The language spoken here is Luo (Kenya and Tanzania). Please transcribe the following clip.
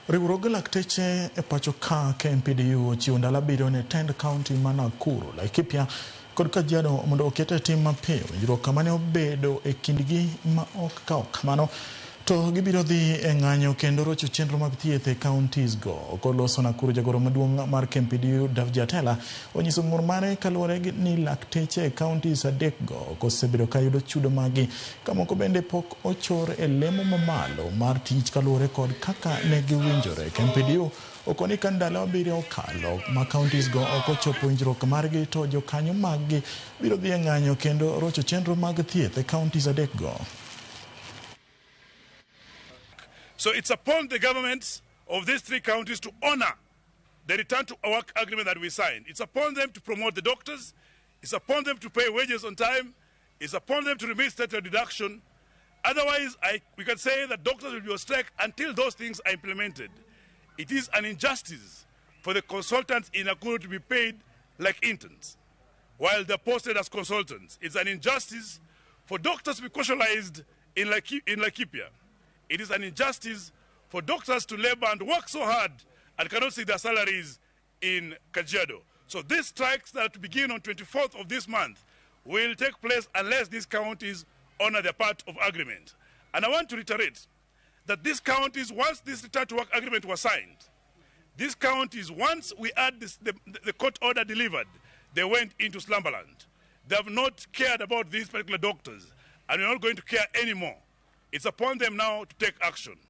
Riwruog lakteche e pacho ka KMPDU ochiwo ndalo 7 ne tend kaunti ma Nakuru, Laikipia kod Kajiado mondo oket e tim mapiyo winjruok mane obedo e kindgi ma ok kaw kamano to gibiro dhi e ng'anyo kendo rocho chenro mag thieth e counties go. Koloso Nakuru, jagoro maduong' mar KMPDU Davji Atela onyiso ng'ur mare kaluwore ni lakteche e counties 3 go ok osebedo ka yudo chudo maggi ka moko bende pok ochor e lemo mamalo mar tich kaluwore kod kaka ne giwinjore. KMPDU okoni ka ndalo 7 okalo ma counties go ok ochopo winjruok margi to jokanyo maggi biro dhi e ng'anyo kendo rocho chenro mag thieth e counties 3 go. So it's upon the governments of these 3 counties to honor the return to work agreement that we signed. It's upon them to promote the doctors. It's upon them to pay wages on time. It's upon them to remit state deduction. Otherwise, we can say that doctors will be on strike until those things are implemented. It is an injustice for the consultants in Nakuru to be paid like interns while they're posted as consultants. It's an injustice for doctors to be casualized in Laikipia. It is an injustice for doctors to labor and work so hard and cannot see their salaries in Kajiado. So these strikes that begin on 24th of this month will take place unless these counties honor their part of agreement. And I want to reiterate that these counties, once this return to work agreement was signed, these counties, once we had this, the court order delivered, they went into slumberland. They have not cared about these particular doctors, and we're not going to care anymore. It's upon them now to take action.